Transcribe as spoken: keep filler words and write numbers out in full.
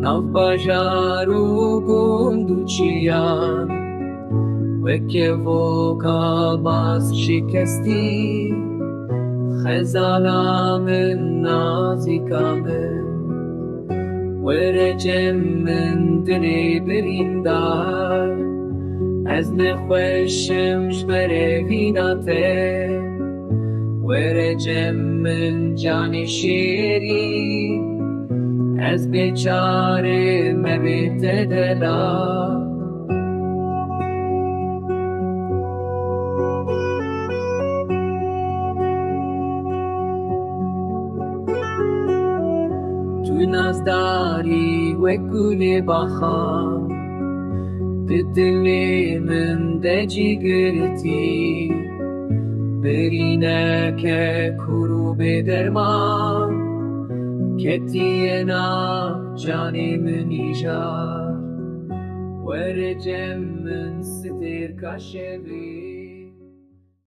Nav bajar û gund û çiyan, weke voka baz şikestî, xezala min, nazîka min. Were cem min, dilê birîndar, ez nexweş im ji berê vîna te. Were cem min, canê şêrîn, ez bê çare, mebe te delal. Tu nazdarî wek gulê baxan, di dilê min de cî girtî. Birîneke kûr û bêderman, ketiye nav canê min îcar. Were cem min, stêrka şevê.